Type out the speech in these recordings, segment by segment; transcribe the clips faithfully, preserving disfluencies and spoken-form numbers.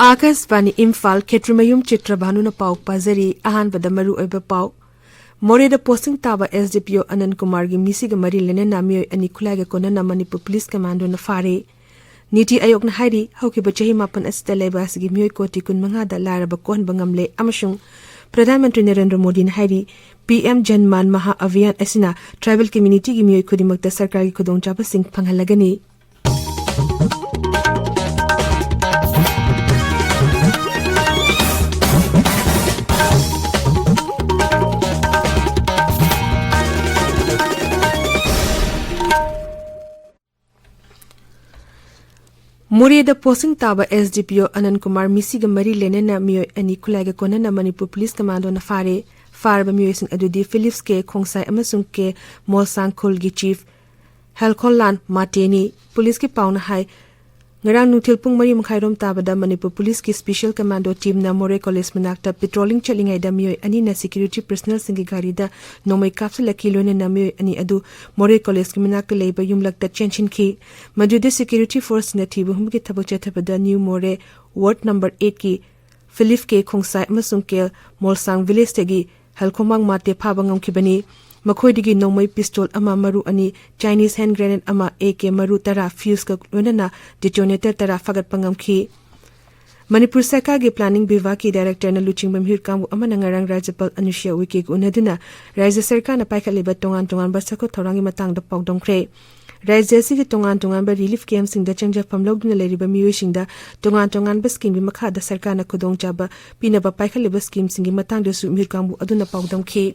ꯑꯥꯀꯥꯁꯕꯥꯅꯤ ꯏꯝꯐꯥꯜ, ꯈꯦꯇ꯭ꯔꯤꯃꯌꯨꯝ ꯆꯤꯇ꯭ꯔꯕꯥꯅꯨꯅ ꯄꯥꯎ ꯄꯥꯖꯔꯤ꯫ ꯑꯍꯥꯟꯕꯗ ꯃꯔꯨꯑꯣꯏꯕ ꯄꯥꯎ꯫ ꯃꯣꯔꯦꯗ ꯄꯣꯁꯇꯤꯡ ꯇꯥꯕ ꯑꯦꯁ ꯗꯤ ꯄꯤ ꯑꯣ ꯑꯅꯟ ꯀꯨꯃꯥꯔꯒꯤ ꯃꯤꯁꯤꯒ ꯃꯔꯤ ꯂꯩꯅꯅ ꯃꯤꯑꯣꯏ ꯑꯅꯤ ꯈꯨꯠꯂꯥꯏꯒ ꯀꯣꯟꯅꯅ ꯃꯅꯤꯄꯨꯔ ꯄꯨꯂꯤꯁ ꯀꯃꯥꯟꯗꯣꯅ ꯐꯥꯔꯦ꯫ ꯅꯤꯇꯤ ꯑꯥꯌꯣꯒꯅ ꯍꯥꯏꯔꯤ, ꯍꯧꯈꯤꯕ ꯆꯍꯤ ꯃꯥꯄꯟ ꯑꯁꯤꯗ ꯂꯩꯕꯥꯛ ꯑꯁꯤꯒꯤ ꯃꯤꯑꯣꯏ ꯀꯣꯇꯤ ꯀꯨꯟ ꯃꯉꯥꯗ ꯂꯥꯏꯔꯕ ꯀꯣꯛꯍꯟꯕ ꯉꯝꯂꯦ ꯑꯃꯁꯨꯡ ꯄ꯭ꯔꯙꯥꯟ ꯃꯟꯇ꯭ꯔꯤ ꯅꯔꯦꯟꯗ꯭ꯔ ꯃꯣꯗꯤꯅ ꯍꯥꯏꯔꯤ, ꯄꯤ ꯑꯦꯝ ꯖꯟ ꯃꯥꯟ ꯃꯍꯥ ꯑꯚꯤꯌꯥꯟ ꯑꯁꯤꯅ ꯇ꯭ꯔꯥꯏꯕꯦꯜ ꯀꯝꯃ꯭ꯌꯨꯅꯤꯇꯤꯒꯤ ꯃꯤꯑꯣꯏ ꯈꯨꯗꯤꯡꯃꯛꯇ ꯁꯔꯀꯥꯔꯒꯤ ꯈꯨꯗꯣꯡꯆꯥꯕꯁꯤꯡ ꯐꯪꯍꯜꯂꯒꯅꯤ꯫ ꯃꯣꯔꯦꯗ ꯄꯣꯁꯇꯤꯡ ꯇꯥꯕ ꯑꯦꯁ ꯗꯤ ꯄꯤ ꯑꯣ ꯑꯅꯟ ꯀꯨꯃꯥꯔ ꯃꯤꯁꯤꯒ ꯃꯔꯤ ꯂꯩꯅꯅ ꯃꯤꯑꯣꯏ ꯑꯅꯤ ꯈꯨꯠꯂꯥꯏꯒ ꯀꯣꯟꯅꯅ ꯃꯅꯤꯄꯨꯔ ꯄꯨꯂꯤꯁ ꯀꯃꯥꯟꯗꯣꯅ ꯐꯥꯔꯦ꯫ ꯐꯥꯔꯕ ꯃꯤꯑꯣꯏꯁꯤꯡ ꯑꯗꯨꯗꯤ ꯐꯤꯂꯤꯞꯁ ꯀꯦ ꯈꯣꯡꯁꯥꯏ ꯑꯃꯁꯨꯡ ꯀꯦ ꯃꯣꯜꯁꯥꯡꯈꯨꯜꯒꯤ ꯆꯤꯐ ꯍꯦꯜꯈꯣꯜꯂꯥꯟ ꯃꯥꯇꯦꯅꯤ꯫ ꯄꯨꯂꯤꯁꯀꯤ ꯄꯥꯎꯅ ꯍꯥꯏ, ꯉꯔꯥꯡ ꯅꯨꯡꯊꯤꯜ ꯄꯨꯡ ꯃꯔꯤ ꯃꯈꯥꯏꯔꯣꯝ ꯇꯥꯕꯗ ꯃꯅꯤꯄꯨꯔ ꯄꯨꯂꯤꯁꯀꯤ ꯁ꯭ꯄꯦꯁꯤꯌꯦꯜ ꯀꯃꯥꯟꯗꯣ ꯇꯤꯝꯅ ꯃꯣꯔꯦ ꯀꯣꯂꯦꯖ ꯃꯅꯥꯛꯇ ꯄꯦꯇ꯭ꯔꯣꯂꯤꯡ ꯆꯠꯂꯤꯉꯩꯗ ꯃꯤꯑꯣꯏ ꯑꯅꯤꯅ ꯁꯦꯀ꯭ꯌꯨꯔꯤꯇꯤ ꯄꯔꯁꯅꯦꯜꯁꯤꯡꯒꯤ ꯒꯥꯔꯤꯗ ꯅꯣꯡꯃꯩ ꯀꯥꯞꯁꯤꯜꯂꯛꯈꯤ꯫ ꯂꯣꯏꯅꯅ ꯃꯤꯑꯣꯏ ꯑꯅꯤ ꯑꯗꯨ ꯃꯣꯔꯦ ꯀꯣꯂꯦꯖꯀꯤ ꯃꯅꯥꯛꯇ ꯂꯩꯕ ꯌꯨꯝꯂꯛꯇ ꯆꯦꯟꯁꯤꯟꯈꯤ꯫ ꯃꯗꯨꯗ ꯁꯦꯀ꯭ꯌꯨꯔꯤꯇꯤ ꯐꯣꯔꯁꯁꯤꯡꯅ ꯊꯤꯕ ꯍꯨꯝꯕꯒꯤ ꯊꯕꯛ ꯆꯠꯊꯕꯗ ꯅ꯭ꯌꯨ ꯃꯣꯔꯦ ꯋꯥꯔꯗ ꯅꯝꯕꯔ ꯑꯩꯠꯀꯤ ꯐꯤꯂꯤꯞ ꯀꯦ ꯈꯣꯡꯁꯥꯏ ꯑꯃꯁꯨꯡ ꯀꯦ ꯃꯣꯜꯁꯥꯡ ꯚꯤꯂꯦꯖꯇꯒꯤ ꯍꯦꯜꯈꯣꯃꯥꯡ ꯃꯥꯇꯦ ꯐꯥꯕ ꯉꯝꯈꯤꯕꯅꯤ꯫ ꯃꯈꯣꯏꯗꯒꯤ ꯅꯣꯡꯃꯩ ꯄꯤꯁꯇꯣꯜ ꯑꯃ, ꯃꯔꯨ ꯑꯅꯤ, ꯆꯥꯏꯅꯤꯁ ꯍꯦꯟ ꯒ꯭ꯔꯦꯅꯦꯗ ꯑꯃ, ꯑꯦ ꯀꯦ ꯃꯔꯨ ꯇꯔꯥ, ꯐ꯭ꯌꯨꯁꯀ ꯂꯣꯏꯅꯅ ꯗꯤꯇꯣꯅꯦꯇꯔ ꯇꯔꯥ ꯐꯥꯒꯠꯄ ꯉꯝꯈꯤ꯫ ꯃꯅꯤꯄꯨꯔ ꯁꯔꯀꯥꯔꯒꯤ ꯄ꯭ꯂꯥꯅꯤꯡ ꯕꯤꯚꯥꯒꯀꯤ ꯗꯥꯏꯔꯦꯛꯇꯔꯅ ꯂꯨꯆꯤꯡꯕ ꯃꯤꯍꯨꯠ ꯀꯥꯡꯕꯨ ꯑꯃꯅ ꯉꯔꯥꯡ ꯔꯥꯖ꯭ꯌꯄꯥꯜ ꯑꯅꯨꯁ꯭ꯌꯥ ꯎꯏꯀꯦꯒ ꯎꯅꯗꯨꯅ ꯔꯥꯖ꯭ꯌ ꯁꯔꯀꯥꯔꯅ ꯄꯥꯏꯈꯠꯂꯤꯕ ꯇꯣꯉꯥꯟ ꯇꯣꯉꯥꯟꯕ ꯆꯥꯎꯈꯠ ꯊꯧꯔꯥꯡꯒꯤ ꯃꯇꯥꯡꯗ ꯄꯥꯎꯗꯝꯈ꯭ꯔꯦ꯫ ꯔꯥꯖ꯭ꯌ ꯑꯁꯤꯒꯤ ꯇꯣꯉꯥꯟ ꯇꯣꯉꯥꯟꯕ ꯔꯤꯂꯤꯐ ꯀꯦꯝꯞꯁꯤꯡꯗ ꯆꯪꯖꯐꯝ ꯂꯧꯗꯨꯅ ꯂꯩꯔꯤꯕ ꯃꯤꯑꯣꯏꯁꯤꯡꯗ ꯇꯣꯉꯥꯟ ꯇꯣꯉꯥꯟꯕ ꯁ꯭ꯀꯤꯝꯒꯤ ꯃꯈꯥꯗ ꯁꯔꯀꯥꯔꯅ ꯈꯨꯗꯣꯡꯆꯥꯕ ꯄꯤꯅꯕ ꯄꯥꯏꯈꯠꯂꯤꯕ ꯁ꯭ꯀꯤꯝꯁꯤꯡꯒꯤ ꯃꯇꯥꯡꯗꯁꯨ ꯃꯤꯍꯨꯠ ꯀꯥꯡꯕꯨ ꯑꯗꯨꯅ ꯄꯥꯎꯗꯝꯈꯤ꯫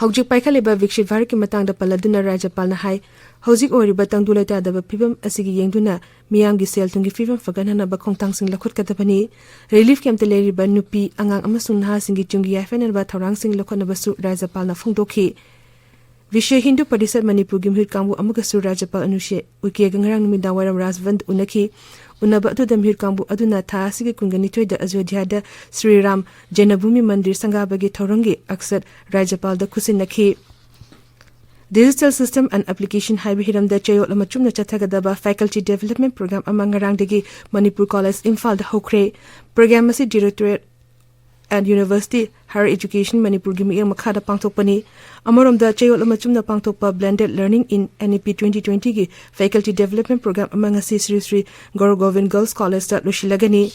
ꯍꯧꯖꯤꯛ ꯄꯥꯏꯈꯠꯂꯤꯕ ꯚꯤꯛꯁꯤꯠ ꯚꯥꯔꯠꯀꯤ ꯃꯇꯥꯡꯗ ꯄꯜꯂꯗꯨꯅ ꯔꯥꯖ꯭ꯌꯄꯥꯜꯅ ꯍꯥꯏ, ꯍꯧꯖꯤꯛ ꯑꯣꯏꯔꯤꯕ ꯇꯪꯗꯨ ꯂꯩꯇꯥꯗꯕ ꯐꯤꯕꯝ ꯑꯁꯤꯒꯤ ꯌꯦꯡꯗꯨꯅ ꯃꯤꯌꯥꯝꯒꯤ ꯁꯦꯜ ꯊꯨꯝꯒꯤ ꯐꯤꯕꯝ ꯐꯒꯠꯍꯟꯅꯕ ꯈꯣꯡꯊꯥꯡꯁꯤꯡ ꯂꯧꯈꯠꯀꯗꯕꯅꯤ꯫ ꯔꯤꯂꯤꯐ ꯀꯦꯝꯞꯇ ꯂꯩꯔꯤꯕ ꯅꯨꯄꯤ, ꯑꯉꯥꯡ ꯑꯃꯁꯨꯡ ꯅꯍꯥꯁꯤꯡꯒꯤ ꯇꯨꯡꯒꯤ ꯌꯥꯏꯐꯅꯕ ꯊꯧꯔꯥꯡꯁꯤꯡ ꯂꯧꯈꯠꯅꯕꯁꯨ ꯔꯥꯖ꯭ꯌꯄꯥꯜꯅ ꯐꯣꯡꯗꯣꯛꯈꯤ꯫ ꯕꯤꯁ꯭ꯋ ꯍꯤꯟꯗꯨ ꯄꯔꯤꯁꯠ ꯃꯅꯤꯄꯨꯔꯒꯤ ꯃꯤꯍꯨꯠ ꯀꯥꯡꯕꯨ ꯑꯃꯒꯁꯨ ꯔꯥꯖ꯭ꯌꯄꯥꯜ ꯑꯅꯨꯁ꯭ꯌ ꯎꯏꯀꯦꯒ ꯉꯔꯥꯡ ꯅꯨꯃꯤꯗꯥꯡ ꯋꯥꯏꯔꯝ ꯔꯥꯖꯚꯟꯗ ꯎꯅꯈꯤ꯫ ꯎꯅꯕ ꯑꯗꯨꯗ ꯃꯤꯍꯨꯠ ꯀꯥꯡꯕꯨ ꯑꯗꯨꯅ ꯊꯥ ꯑꯁꯤꯒꯤ ꯀꯨꯟꯒ ꯅꯤꯊꯣꯏꯗ ꯑꯌꯣꯙ꯭ꯌꯥꯗ ꯁ꯭ꯔꯤ ꯔꯥꯝ ꯖꯅꯃꯚꯨꯃꯤ ꯃꯟꯗꯤꯔ ꯁꯪꯒꯥꯕꯒꯤ ꯊꯧꯔꯝꯒꯤ ꯑꯛꯁꯠ ꯔꯥꯖ꯭ꯌꯄꯥꯜꯗ ꯈꯨꯠꯁꯤꯟꯅꯈꯤ꯫ Digital System and Application ꯍꯥꯏꯕ ꯍꯤꯔꯝꯗ ꯆꯌꯣꯜ ꯑꯃ ꯆꯨꯝꯅ ꯆꯠꯊꯒꯗꯕ Faculty Development Program ꯑꯃ ꯉꯔꯥꯡꯗꯒꯤ ꯃꯅꯤꯄꯨꯔ ꯀꯣꯂꯦꯖ ꯏꯝꯐꯥꯜꯗ ꯍꯧꯈ꯭ꯔꯦ꯫ Program ꯑꯁꯤ Directorate and University Higher Education ꯃꯅꯤꯄꯨꯔꯒꯤ ꯃꯤꯠꯌꯦꯡ ꯃꯈꯥꯗ ꯄꯥꯡꯊꯣꯛꯄꯅꯤ꯫ ꯑꯃꯔꯣꯝꯗ, ꯆꯌꯣꯜ ꯑꯃ ꯆꯨꯝꯅ ꯄꯥꯡꯊꯣꯛꯄ Blended Learning in N E P twenty twenty ꯒꯤ Faculty Development Program ꯑꯃ ꯉꯁꯤ ꯁ꯭ꯔꯤ ꯁ꯭ꯔꯤ ꯒꯧꯔ ꯒꯣꯕꯤꯟ Girls Collegeꯇ ꯂꯣꯏꯁꯤꯜꯂꯒꯅꯤ꯫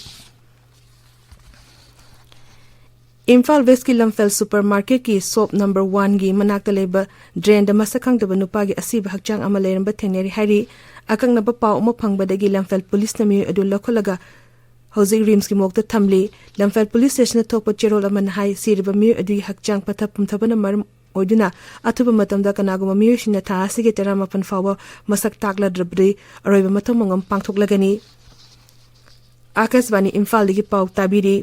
ꯏꯝꯐꯥꯜ ꯋꯦꯁꯀꯤ ꯂꯝꯐꯦꯜ ꯁꯨꯄꯔ ꯃꯥꯔꯀꯦꯠꯀꯤ ꯁꯣꯞ ꯅꯝꯕꯔ ꯋꯥꯟꯒꯤ ꯃꯅꯥꯛꯇ ꯂꯩꯕ ꯗ꯭ꯔꯦꯟꯗ ꯃꯁꯛ ꯈꯪꯗꯕ ꯅꯨꯄꯥꯒꯤ ꯑꯁꯤꯕ ꯍꯛꯆꯥꯡ ꯑꯃ ꯂꯩꯔꯝꯕ ꯊꯦꯡꯅꯔꯤ ꯍꯥꯏꯔꯤ꯫ ꯑꯀꯛꯅꯕ ꯄꯥꯎ ꯑꯃ ꯐꯪꯕꯗꯒꯤ ꯂꯝꯐꯦꯜ ꯄꯨꯂꯤꯁꯅ ꯃꯤꯑꯣꯏ ꯑꯗꯨ ꯂꯧꯈꯠꯂꯒ ꯍꯧꯖꯤꯛ ꯔꯤꯝꯁꯀꯤ ꯃꯣꯔꯒꯇ ꯊꯝꯂꯤ꯫ ꯂꯝꯐꯦꯜ ꯄꯨꯂꯤꯁ ꯁ꯭ꯇꯦꯁꯟꯗ ꯊꯣꯛꯄ ꯆꯦꯔꯣꯜ ꯑꯃꯅ ꯍꯥꯏ, ꯁꯤꯔꯤꯕ ꯃꯤꯑꯣꯏ ꯑꯗꯨꯒꯤ ꯍꯛꯆꯥꯡ ꯄꯠꯊ ꯄꯨꯝꯊꯕꯅ ꯃꯔꯝ ꯑꯣꯏꯗꯨꯅ ꯑꯊꯨꯕ ꯃꯇꯝꯗ ꯀꯅꯥꯒꯨꯝꯕ ꯃꯤꯑꯣꯏꯁꯤꯡꯅ ꯊꯥ ꯑꯁꯤꯒꯤ ꯇꯔꯥꯃꯥꯄꯟ ꯐꯥꯎꯕ ꯃꯁꯛ ꯇꯥꯛꯂꯗ꯭ꯔꯕꯗꯤ ꯑꯔꯣꯏꯕ ꯃꯊꯧ ꯃꯉꯝ ꯄꯥꯡꯊꯣꯛꯂꯒꯅꯤ꯫ ꯑꯥꯀꯥꯁꯕꯥꯅꯤ ꯏꯝꯐꯥꯜꯗꯒꯤ ꯄꯥꯎ ꯇꯥꯕꯤꯔꯤ꯫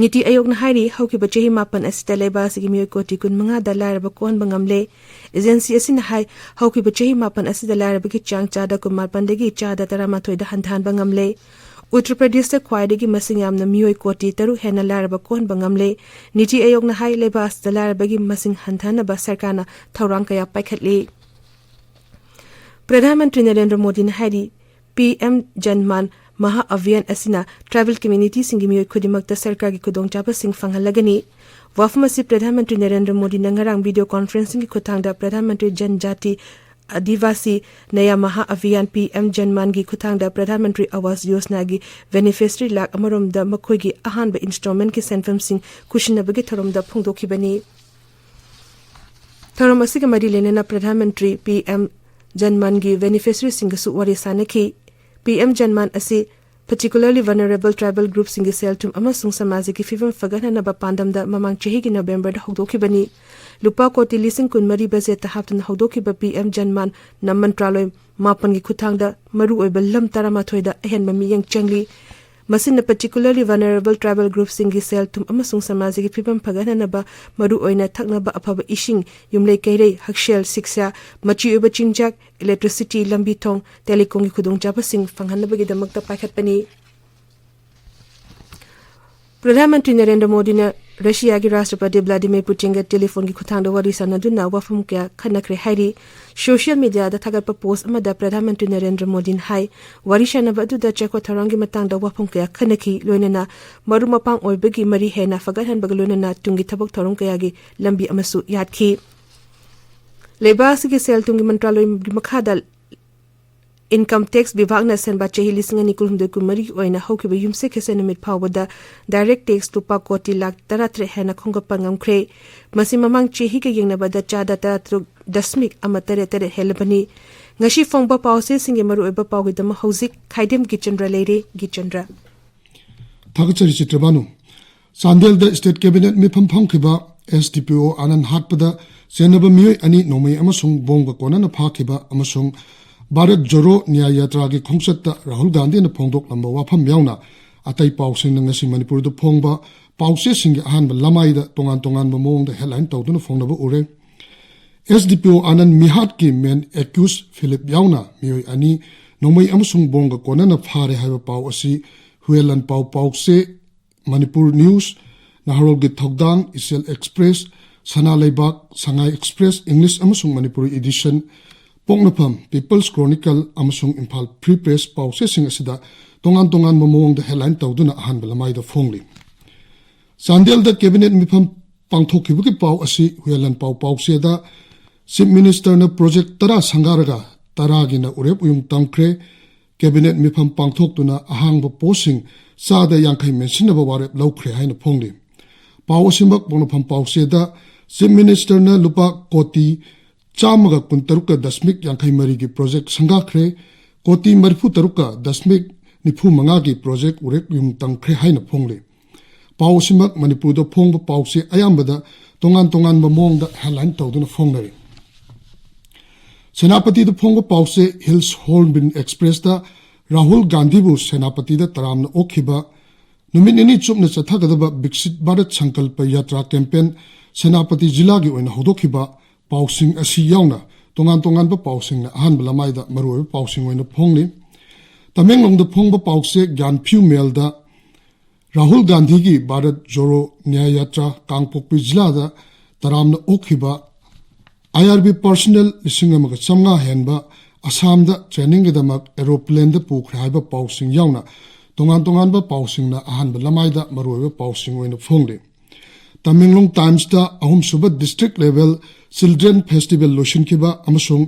ꯅꯤꯇꯤ ꯑꯥꯌꯣꯒꯅ ꯍꯥꯏꯔꯤ, ꯍꯧꯈꯤꯕ ꯆꯍꯤ ꯃꯥꯄꯟ ꯑꯁꯤꯗ ꯂꯩꯕꯥꯛ ꯑꯁꯤꯒꯤ ꯃꯤꯑꯣꯏ ꯀꯣꯇꯤ ꯀꯨꯟꯃꯉꯥꯗ ꯂꯥꯏꯔꯕ ꯀꯣꯛꯍꯟꯕ ꯉꯝꯂꯦ꯫ ꯑꯦꯖꯦꯟꯁꯤ ꯑꯁꯤꯅ ꯍꯥꯏ, ꯍꯧꯈꯤꯕ ꯆꯍꯤ ꯃꯥꯄꯟ ꯑꯁꯤꯗ ꯂꯥꯏꯔꯕꯒꯤ ꯆꯥꯡ ꯆꯥꯗ ꯀꯨꯟꯃꯥꯄꯟꯗꯒꯤ ꯆꯥꯗ ꯇꯔꯥꯃꯥꯊꯣꯏꯗ ꯍꯟꯊꯍꯟꯕ ꯉꯝꯂꯦ꯫ ꯎꯠꯇꯔ ꯄ꯭ꯔꯗꯦꯁꯇ ꯈ꯭ꯋꯥꯏꯗꯒꯤ ꯃꯁꯤꯡ ꯌꯥꯝꯅ ꯃꯤꯑꯣꯏ ꯀꯣꯇꯤ ꯇꯔꯨꯛ ꯍꯦꯟꯅ ꯂꯥꯏꯔꯕ ꯀꯣꯛꯍꯟꯕ ꯉꯝꯂꯦ꯫ ꯅꯤꯇꯤ ꯑꯥꯌꯣꯒꯅ ꯍꯥꯏ, ꯂꯩꯕꯥꯛ ꯑꯁꯤꯗ ꯂꯥꯏꯔꯕꯒꯤ ꯃꯁꯤꯡ ꯍꯟꯊꯍꯟꯅꯕ ꯁꯔꯀꯥꯔꯅ ꯊꯧꯔꯥꯡ ꯀꯌꯥ ꯄꯥꯏꯈꯠꯂꯤ꯫ ꯄ꯭ꯔꯙꯥꯟ ꯃꯟꯇ꯭ꯔꯤ ꯅꯔꯦꯟꯗ꯭ꯔ ꯃꯣꯗꯤꯅ ꯍꯥꯏꯔꯤ, ꯄꯤ ꯑꯦꯝ ꯖꯟ ꯃꯥꯟ ꯃꯍꯥ ꯑꯚꯤꯌꯥꯟ ꯑꯁꯤꯅ ꯇ꯭ꯔꯥꯏꯕꯦꯜ ꯀꯝꯃ꯭ꯌꯨꯅꯤꯇꯤꯁꯤꯡꯒꯤ ꯃꯤꯑꯣꯏ ꯈꯨꯗꯤꯡꯃꯛꯇ ꯁꯔꯀꯥꯔꯒꯤ ꯈꯨꯗꯣꯡꯆꯥꯕꯁꯤꯡ ꯐꯪꯍꯜꯂꯒꯅꯤ꯫ ꯋꯥꯐꯝ ꯑꯁꯤ ꯄ꯭ꯔꯙꯥꯟ ꯃꯟꯇ꯭ꯔꯤ ꯅꯔꯦꯟꯗ꯭ꯔ ꯃꯣꯗꯤꯅ ꯉꯔꯥꯡ ꯚꯤꯗꯤꯑꯣ ꯀꯣꯟꯐꯔꯦꯟꯁꯤꯡꯒꯤ ꯈꯨꯠꯊꯥꯡꯗ ꯄ꯭ꯔꯙꯥꯟ ꯃꯟꯇ꯭ꯔꯤ ꯖꯟ ꯖꯥꯇꯤ ꯑꯗꯤꯚꯥꯁꯤ ꯅꯌꯥ ꯃꯍꯥ ꯑꯚꯤꯌꯥꯟ, ꯄꯤ ꯑꯦꯝ ꯖꯟ ꯃꯥꯟꯒꯤ ꯈꯨꯠꯊꯥꯡꯗ ꯄ꯭ꯔꯙꯥꯟ ꯃꯟꯇ꯭ꯔꯤ ꯑꯋꯥꯁ ꯌꯣꯖꯅꯥꯒꯤ ꯕꯦꯅꯤꯐꯤꯁꯔꯤ ꯂꯥꯈ ꯑꯃꯔꯣꯝꯗ ꯃꯈꯣꯏꯒꯤ ꯑꯍꯥꯟꯕ ꯏꯟꯁꯇꯣꯜꯃꯦꯟꯠꯀꯤ ꯁꯦꯟꯐꯝꯁꯤꯡ ꯈꯨꯠꯁꯤꯟꯅꯕꯒꯤ ꯊꯧꯔꯝꯗ ꯐꯣꯡꯗꯣꯛꯈꯤꯕꯅꯤ꯫ ꯊꯧꯔꯝ ꯑꯁꯤꯒ ꯃꯔꯤ ꯂꯩꯅꯅ ꯄ꯭ꯔꯙꯥꯟ ꯃꯟꯇ꯭ꯔꯤ ꯄꯤ ꯑꯦꯝ ꯖꯟ ꯃꯥꯟꯒꯤ ꯕꯦꯅꯤꯐꯤꯁꯔꯤꯁꯤꯡꯒꯁꯨ ꯋꯥꯔꯤ ꯁꯥꯅꯈꯤ꯫ ꯄꯤ ꯑꯦꯝ ꯖꯟ ꯃꯥꯟ ꯑꯁꯤ particularly vulnerable tribal groupꯁꯤꯡꯒꯤ ꯁꯦꯜ-ꯊꯨꯝ ꯑꯃꯁꯨꯡ ꯁꯃꯥꯖꯒꯤ ꯐꯤꯕꯝ ꯐꯒꯠꯍꯟꯅꯕ ꯄꯥꯟꯗꯝꯗ ꯃꯃꯥꯡ ꯆꯍꯤꯒꯤ ꯅꯕꯦꯝꯕꯔꯗ ꯍꯧꯗꯣꯛꯈꯤꯕꯅꯤ꯫ ꯂꯨꯄꯥ ꯀꯣꯇꯤ ꯂꯤꯁꯤꯡ ꯀꯨꯟꯃꯔꯤ ꯕꯖꯦꯠꯇ ꯍꯥꯞꯇꯨꯅ ꯍꯧꯗꯣꯛꯈꯤꯕ ꯄꯤ ꯑꯦꯝ ꯖꯟ ꯃꯥꯟꯅ ꯃꯟꯇ꯭ꯔꯥꯂꯣꯏ ꯃꯥꯄꯟꯒꯤ ꯈꯨꯠꯊꯥꯡꯗ ꯃꯔꯨꯑꯣꯏꯕ ꯂꯝ ꯇꯔꯥꯃꯥꯊꯣꯏꯗ ꯑꯍꯦꯟꯕ ꯃꯤꯠꯌꯦꯡ ꯆꯪꯂꯤ꯫ ꯃꯁꯤꯅ particularly vulnerable tribal groupꯁꯤꯡꯒꯤ ꯁꯦꯜ-ꯊꯨꯝ ꯑꯃꯁꯨꯡ ꯁꯃꯥꯖꯒꯤ ꯐꯤꯕꯝ ꯐꯒꯠꯍꯟꯅꯕ, ꯃꯔꯨꯑꯣꯏꯅ ꯊꯛꯅꯕ ꯑꯐꯕ ꯏꯁꯤꯡ, ꯌꯨꯝꯂꯩ ꯀꯩꯔꯩ, ꯍꯛꯁꯦꯜ, ꯁꯤꯛꯁꯥ, ꯃꯆꯤ ꯑꯣꯏꯕ ꯆꯤꯟꯖꯥꯛ, electricity, ꯂꯝꯕꯤ ꯊꯣꯡ, telecomꯒꯤ ꯈꯨꯗꯣꯡꯆꯥꯕꯁꯤꯡ ꯐꯪꯍꯟꯅꯕꯒꯤꯗꯃꯛꯇ ꯄꯥꯏꯈꯠꯄꯅꯤ꯫ ꯄ꯭ꯔꯙꯥꯟ ꯃꯟꯇ꯭ꯔꯤ ꯅꯔꯦꯟꯗ꯭ꯔ ꯃꯣꯗꯤꯅ ꯔꯁꯤꯌꯥꯒꯤ ꯔꯥꯁꯇ꯭ꯔꯄꯇꯤ ꯚ꯭ꯂꯥꯗꯤꯃꯤꯔ ꯄꯨꯇꯤꯟꯒ ꯇꯦꯂꯤꯐꯣꯟꯒꯤ ꯈꯨꯠꯊꯥꯡꯗ ꯋꯥꯔꯤ ꯁꯥꯟꯅꯗꯨꯅ ꯋꯥꯐꯝ ꯀꯌꯥ ꯈꯟꯅꯈ꯭ꯔꯦ ꯍꯥꯏꯔꯤ꯫ ꯁꯣꯁꯤꯌꯦꯜ ꯃꯤꯗꯤꯌꯥꯗ ꯊꯥꯒꯠꯄ ꯄꯣꯁ ꯑꯃꯗ ꯄ꯭ꯔꯙꯥꯟ ꯃꯟꯇ꯭ꯔꯤ ꯅꯔꯦꯟꯗ꯭ꯔ ꯃꯣꯗꯤꯅ ꯍꯥꯏ, ꯋꯥꯔꯤ ꯁꯥꯟꯅꯕ ꯑꯗꯨꯗ ꯆꯥꯎꯈꯠ ꯊꯧꯔꯥꯡꯒꯤ ꯃꯇꯥꯡꯗ ꯋꯥꯐꯝ ꯀꯌꯥ ꯈꯟꯅꯈꯤ, ꯂꯣꯏꯅꯅ ꯃꯔꯨꯞ ꯃꯄꯥꯡ ꯑꯣꯏꯕꯒꯤ ꯃꯔꯤ ꯍꯦꯟꯅ ꯐꯒꯠꯍꯟꯕꯒ ꯂꯣꯏꯅꯅ ꯇꯨꯡꯒꯤ ꯊꯕꯛ ꯊꯧꯔꯝ ꯀꯌꯥꯒꯤ ꯂꯝꯕꯤ ꯑꯃꯁꯨ ꯌꯥꯠꯈꯤ꯫ ꯂꯩꯕꯥꯛ ꯑꯁꯤꯒꯤ ꯁꯦꯜ ꯊꯨꯝꯒꯤ ꯃꯟꯇ꯭ꯔꯥꯂꯣꯏꯒꯤ ꯃꯈꯥꯗ ꯏꯟꯀꯝ ꯇꯦꯛꯁ ꯕꯤꯚꯥꯒꯅ ꯁꯦꯝꯕ ꯆꯍꯤ ꯂꯤꯁꯤꯡ ꯑꯅꯤ ꯀꯨꯟꯍꯨꯝꯗꯣꯏ ꯀꯨꯟꯃꯔꯤꯒꯤ ꯑꯣꯏꯅ ꯍꯧꯈꯤꯕ ꯌꯨꯝꯁꯀꯩꯁ ꯅꯨꯃꯤꯠ ꯐꯥꯎꯕꯗ ꯗꯥꯏꯔꯦꯛ ꯇꯦꯛꯁ ꯂꯨꯄꯥ ꯀꯣꯇꯤ ꯂꯥꯈ ꯇꯔꯥꯇꯔꯦꯠ ꯍꯦꯟꯅ ꯈꯣꯝꯒꯠꯄ ꯉꯝꯈ꯭ꯔꯦ꯫ ꯃꯁꯤ ꯃꯃꯥꯡ ꯆꯍꯤꯒ ꯌꯦꯡꯅꯕꯗ ꯆꯥꯗ ꯇꯔꯥꯇꯔꯨꯛ ꯗꯁꯃꯤꯛ ꯑꯃ ꯇꯔꯦꯠ ꯇꯔꯦꯠ ꯍꯦꯜꯂꯕꯅꯤ꯫ ꯉꯁꯤ ꯐꯣꯡꯕ ꯄꯥꯎꯆꯦꯁꯤꯡꯒꯤ ꯃꯔꯨꯑꯣꯏꯕ ꯄꯥꯎꯒꯤꯗꯃꯛ ꯍꯧꯖꯤꯛ ꯈꯥꯏꯗꯦꯝ ꯒꯤꯆꯟꯗ꯭ꯔ ꯂꯩꯔꯦ꯫ ꯒꯤꯆꯟꯗ꯭ꯔ꯫ ꯊꯥꯒꯠꯆꯔꯤ ꯆꯤꯇ꯭ꯔꯕꯥꯅꯨ꯫ ꯆꯥꯟꯗꯦꯜꯗ ꯁ꯭ꯇꯦꯠ ꯀꯦꯕꯤꯅꯦꯠ ꯃꯤꯐꯝ ꯐꯝꯈꯤꯕ ꯑꯦꯁ ꯗꯤ ꯄꯤ ꯑꯣ ꯑꯥꯅꯟꯗ ꯍꯥꯠꯄꯗ ꯆꯦꯟꯅꯕ ꯃꯤꯑꯣꯏ ꯑꯅꯤ ꯅꯣꯡꯃꯩ ꯑꯃꯁꯨꯡ ꯕꯣꯝꯒ ꯀꯣꯟꯅꯅ ꯐꯥꯈꯤꯕ ꯑꯃꯁꯨꯡ ꯚꯥꯔꯠ ꯖꯣꯔꯣ ꯅ꯭ꯌꯥꯌ ꯌꯥꯇ꯭ꯔꯥꯒꯤ ꯈꯣꯡꯆꯠꯇ ꯔꯥꯍꯨꯜ ꯒꯥꯟꯙꯤꯅ ꯐꯣꯡꯗꯣꯛꯂꯝꯕ ꯋꯥꯐꯝ ꯌꯥꯎꯅ ꯑꯇꯩ ꯄꯥꯎꯁꯤꯡꯅ ꯉꯁꯤ ꯃꯅꯤꯄꯨꯔꯗ ꯐꯣꯡꯕ ꯄꯥꯎꯆꯦꯁꯤꯡꯒꯤ ꯑꯍꯥꯟꯕ ꯂꯃꯥꯏꯗ ꯇꯣꯉꯥꯟ ꯇꯣꯉꯥꯟꯕ ꯃꯑꯣꯡꯗ ꯍꯦꯗꯂꯥꯏꯟ ꯇꯧꯗꯨꯅ ꯐꯣꯡꯅꯕ ꯎꯔꯦ꯫ ꯑꯦꯁ ꯗꯤ ꯄꯤ ꯑꯣ ꯑꯥꯅꯟꯗ ꯃꯤꯍꯥꯠꯀꯤ ꯃꯦꯟ ꯑꯦꯀ꯭ꯌꯨꯁ ꯐꯤꯂꯤꯞ ꯌꯥꯎꯅ ꯃꯤꯑꯣꯏ ꯑꯅꯤ ꯅꯣꯡꯃꯩ ꯑꯃꯁꯨꯡ ꯕꯣꯝꯒ ꯀꯣꯟꯅꯅ ꯐꯥꯔꯦ ꯍꯥꯏꯕ ꯄꯥꯎ ꯑꯁꯤ ꯍꯨꯌꯦꯟ ꯂꯥꯟꯄꯥꯎ ꯄꯥꯎꯆꯦ, ꯃꯅꯤꯄꯨꯔ ꯅ꯭ꯌꯨꯁ, ꯅꯍꯥꯔꯣꯜꯒꯤ ꯊꯧꯗꯥꯡ, ꯏꯆꯦꯜ ꯑꯦꯛꯁꯄ꯭ꯔꯦꯁ, ꯁꯅꯥ ꯂꯩꯕꯥꯛ, ꯁꯉꯥꯏ ꯑꯦꯛꯁꯄ꯭ꯔꯦꯁ, ꯏꯪꯂꯤꯁ ꯑꯃꯁꯨꯡ ꯃꯅꯤꯄꯨꯔꯤ ꯏꯗꯤꯁꯟ, ꯄꯣꯛꯅꯐꯝ, ꯄꯤꯄꯜꯁ ꯀ꯭ꯔꯣꯅꯤꯀꯜ ꯑꯃꯁꯨꯡ ꯏꯝꯐꯥꯜ ꯐ꯭ꯔꯤ ꯄ꯭ꯔꯦꯁ ꯄꯥꯎꯆꯦꯁꯤꯡ ꯑꯁꯤꯗ ꯇꯣꯉꯥꯟ ꯇꯣꯉꯥꯟꯕ ꯃꯑꯣꯡꯗ ꯍꯦꯗꯂꯥꯏꯟ ꯇꯧꯗꯨꯅ ꯑꯍꯥꯟꯕ ꯂꯃꯥꯏꯗ ꯐꯣꯡꯂꯤ꯫ ꯆꯥꯟꯗꯦꯜꯗ ꯀꯦꯕꯤꯅꯦꯠ ꯃꯤꯐꯝ ꯄꯥꯡꯊꯣꯛꯈꯤꯕꯒꯤ ꯄꯥꯎ ꯑꯁꯤ ꯍꯨꯌꯦꯟ ꯂꯥꯟꯄꯥꯎ ꯄꯥꯎꯆꯦꯗ ꯆꯤꯐ ꯃꯤꯅꯤꯁꯇꯔꯅ ꯄ꯭ꯔꯣꯖꯦꯛ ꯇꯔꯥ ꯁꯪꯒꯥꯔꯒ ꯇꯔꯥꯒꯤꯅ ꯎꯔꯦꯞ ꯎꯌꯨꯡ ꯇꯝꯈ꯭ꯔꯦ꯫ ꯀꯦꯕꯤꯅꯦꯠ ꯃꯤꯐꯝ ꯄꯥꯡꯊꯣꯛꯇꯨꯅ ꯑꯍꯥꯡꯕ ꯄꯣꯁꯁꯤꯡ ꯆꯥꯗ ꯌꯥꯡꯈꯩ ꯃꯦꯟꯁꯤꯟꯅꯕ ꯋꯥꯔꯦꯞ ꯂꯧꯈ꯭ꯔꯦ ꯍꯥꯏꯅ ꯐꯣꯡꯂꯤ꯫ ꯄꯥꯎ ꯑꯁꯤꯃꯛ ꯄꯣꯛꯅꯐꯝ ꯄꯥꯎꯆꯦꯗ ꯆꯤꯐ ꯃꯤꯅꯤꯁꯇꯔꯅ ꯂꯨꯄꯥ ꯀꯣꯇꯤ ꯆꯥꯝꯃꯒ ꯀꯨꯟꯇꯔꯨꯛꯀ ꯗꯁꯃꯤꯛ ꯌꯥꯡꯈꯩ ꯃꯔꯤꯒꯤ ꯄ꯭ꯔꯣꯖꯦꯛ ꯁꯪꯒꯥꯈ꯭ꯔꯦ, ꯀꯣꯇꯤ ꯃꯔꯤꯐꯨ ꯇꯔꯨꯛꯀ ꯗꯁꯃꯤꯛ ꯅꯤꯐꯨ ꯃꯉꯥꯒꯤ ꯄ꯭ꯔꯣꯖꯦꯛ ꯎꯔꯦꯞ ꯌꯨꯝ ꯇꯝꯈ꯭ꯔꯦ ꯍꯥꯏꯅ ꯐꯣꯡꯂꯤ꯫ ꯄꯥꯎ ꯑꯁꯤꯃꯛ ꯃꯅꯤꯄꯨꯔꯗ ꯐꯣꯡꯕ ꯄꯥꯎꯆꯦ ꯑꯌꯥꯝꯕꯗ ꯇꯣꯉꯥꯟ ꯇꯣꯉꯥꯟꯕ ꯃꯑꯣꯡꯗ ꯍꯦꯗꯂꯥꯏꯟ ꯇꯧꯗꯨꯅ ꯐꯣꯡꯅꯔꯤ꯫ ꯁꯦꯅꯥꯄꯇꯤꯗ ꯐꯣꯡꯕ ꯄꯥꯎꯆꯦ ꯍꯤꯜꯁ ꯍꯣꯔꯟꯕꯤꯜ ꯑꯦꯛꯁꯄ꯭ꯔꯦꯁꯇ ꯔꯥꯍꯨꯜ ꯒꯥꯟꯙꯤꯕꯨ ꯁꯦꯅꯥꯄꯇꯤꯗ ꯇꯔꯥꯝꯅ ꯑꯣꯛꯈꯤꯕ ꯅꯨꯃꯤꯠ ꯅꯤꯅꯤ ꯆꯨꯞꯅ ꯆꯠꯊꯒꯗꯕ ꯕꯤꯛꯁꯤꯠ ꯚꯥꯔꯠ ꯁꯪꯀꯜꯄ ꯌꯥꯇ꯭ꯔꯥ ꯀꯦꯝꯄꯦꯟ ꯁꯦꯅꯥꯄꯇꯤ ꯖꯤꯂꯥꯒꯤ ꯑꯣꯏꯅ ꯍꯧꯗꯣꯛꯈꯤꯕ ꯄꯥꯎꯁꯤꯡ ꯑꯁꯤ ꯌꯥꯎꯅ ꯇꯣꯉꯥꯟ ꯇꯣꯉꯥꯟꯕ ꯄꯥꯎꯁꯤꯡꯅ ꯑꯍꯥꯟꯕ ꯂꯃꯥꯏꯗ ꯃꯔꯨꯑꯣꯏꯕ ꯄꯥꯎꯁꯤꯡ ꯑꯣꯏꯅ ꯐꯣꯡꯂꯤ꯫ ꯇꯃꯦꯡꯂꯣꯡꯗ ꯐꯣꯡꯕ ꯄꯥꯎꯆꯦ ꯒ꯭ꯌꯥꯟꯐ꯭ꯌꯨ ꯃꯦꯜꯗ ꯔꯥꯍꯨꯜ ꯒꯥꯟꯙꯤꯒꯤ ꯚꯥꯔꯠ ꯖꯣꯔꯣ ꯅ꯭ꯌꯥꯌ ꯌꯥꯇ꯭ꯔꯥ ꯀꯥꯡꯄꯣꯛꯄꯤ ꯖꯤꯂꯥꯗ ꯇꯔꯥꯝꯅ ꯑꯣꯛꯈꯤꯕ ꯑꯥꯏ ꯑꯥꯔ ꯕꯤ ꯄꯔꯁꯅꯦꯜ ꯂꯤꯁꯤꯡ ꯑꯃꯒ ꯆꯥꯝꯃꯉꯥ ꯍꯦꯟꯕ ꯑꯁꯥꯝꯗ ꯇ꯭ꯔꯦꯅꯤꯡꯒꯤꯗꯃꯛ ꯑꯦꯔꯣꯄ꯭ꯂꯦꯟꯗ ꯄꯨꯈ꯭ꯔꯦ ꯍꯥꯏꯕ ꯄꯥꯎꯁꯤꯡ ꯌꯥꯎꯅ ꯇꯣꯉꯥꯟ ꯇꯣꯉꯥꯟꯕ ꯄꯥꯎꯁꯤꯡꯅ ꯑꯍꯥꯟꯕ ꯂꯃꯥꯏꯗ ꯃꯔꯨꯑꯣꯏꯕ ꯄꯥꯎꯁꯤꯡ ꯑꯣꯏꯅ ꯐꯣꯡꯂꯤ꯫ ꯇꯃꯦꯡꯂꯣꯡ ꯇꯥꯏꯝꯁꯇ ꯑꯍꯨꯝꯁꯨꯕ ꯗꯤꯁꯇ꯭ꯔꯤꯛ ꯂꯦꯚꯦꯜ ꯆꯤꯜꯗ꯭ꯔꯦꯟ ꯐꯦꯁꯇꯤꯚꯦꯜ ꯂꯣꯏꯁꯤꯟꯈꯤꯕ ꯑꯃꯁꯨꯡ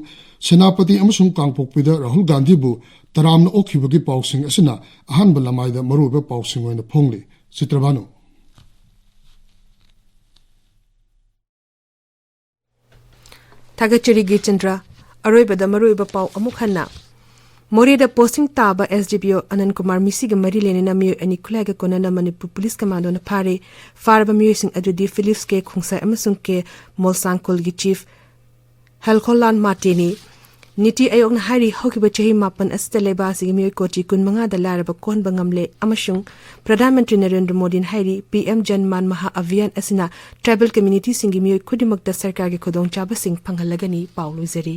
ꯁꯦꯅꯥꯄꯇꯤ ꯑꯃꯁꯨꯡ ꯀꯥꯡꯄꯣꯛꯄꯤꯗ ꯔꯥꯍꯨꯜ ꯒꯥꯟꯙꯤꯕꯨ ꯇꯔꯥꯝꯅ ꯑꯣꯛꯈꯤꯕꯒꯤ ꯄꯥꯎꯁꯤꯡ ꯑꯁꯤꯅ ꯑꯍꯥꯟꯕ ꯂꯃꯥꯏꯗ ꯃꯔꯨꯑꯣꯏꯕ ꯄꯥꯎꯁꯤꯡ ꯑꯣꯏꯅ ꯐꯣꯡꯂꯤ꯫ ꯆꯤꯇ꯭ꯔꯚꯥꯅꯨ꯫ ꯊꯥꯒꯠꯆꯔꯤ ꯒꯤꯔꯆꯟꯗ꯭ꯔ꯫ ꯑꯔꯣꯏꯕꯗ ꯃꯔꯨꯑꯣꯏꯕ ꯄꯥꯎ ꯑꯃꯨꯛ ꯍꯟꯅ꯫ ꯃꯣꯔꯦꯗ ꯄꯣꯁꯇꯤꯡ ꯇꯥꯕ ꯑꯦꯁ ꯗꯤ ꯄꯤ ꯑꯣ ꯑꯅꯟ ꯀꯨꯃꯥꯔ ꯃꯤꯁꯤꯒ ꯃꯔꯤ ꯂꯩꯅꯅ ꯃꯤꯑꯣꯏ ꯑꯅꯤ ꯈꯨꯠꯂꯥꯏꯒ ꯀꯣꯟꯅꯅ ꯃꯅꯤꯄꯨꯔ ꯄꯨꯂꯤꯁ ꯀꯃꯥꯟꯗꯣꯅ ꯐꯥꯔꯦ꯫ ꯐꯥꯔꯕ ꯃꯤꯑꯣꯏꯁꯤꯡ ꯑꯗꯨꯗꯤ ꯐꯤꯂꯤꯞꯁ ꯀꯦ ꯈꯣꯡꯁꯥꯏ ꯑꯃꯁꯨꯡ ꯀꯦ ꯃꯣꯜꯁꯥꯡꯈꯣꯜꯒꯤ ꯆꯤꯐ ꯍꯦꯜꯈꯣꯂꯥꯟ ꯃꯥꯇꯦꯅꯤ꯫ ꯅꯤꯇꯤ ꯑꯌꯣꯒꯅ ꯍꯥꯏꯔꯤ, ꯍꯧꯈꯤꯕ ꯆꯍꯤ ꯃꯥꯄꯟ ꯑꯁꯤꯗ ꯂꯩꯕꯥꯛ ꯑꯁꯤꯒꯤ ꯃꯤꯑꯣꯏ ꯀꯣꯇꯤ ꯀꯨꯟꯃꯉꯥꯗ ꯂꯥꯏꯔꯕ ꯀꯣꯛꯍꯟꯕ ꯉꯝꯂꯦ ꯑꯃꯁꯨꯡ ꯄ꯭ꯔꯙꯥꯟ ꯃꯟꯇ꯭ꯔꯤ ꯅꯔꯦꯟꯗ꯭ꯔ ꯃꯣꯗꯤꯅ ꯍꯥꯏꯔꯤ, ꯄꯤ ꯑꯦꯝ ꯖꯟ ꯃꯥꯟ ꯃꯍꯥ ꯑꯚꯤꯌꯥꯟ ꯑꯁꯤꯅ ꯇ꯭ꯔꯥꯏꯕꯦꯜ ꯀꯝꯃ꯭ꯌꯨꯅꯤꯇꯤꯁꯤꯡꯒꯤ ꯃꯤꯑꯣꯏ ꯈꯨꯗꯤꯡꯃꯛꯇ ꯁꯔꯀꯥꯔꯒꯤ ꯈꯨꯗꯣꯡꯆꯥꯕꯁꯤꯡ ꯐꯪꯍꯜꯂꯒꯅꯤ꯫ ꯄꯥꯎ ꯂꯣꯏꯖꯔꯤ꯫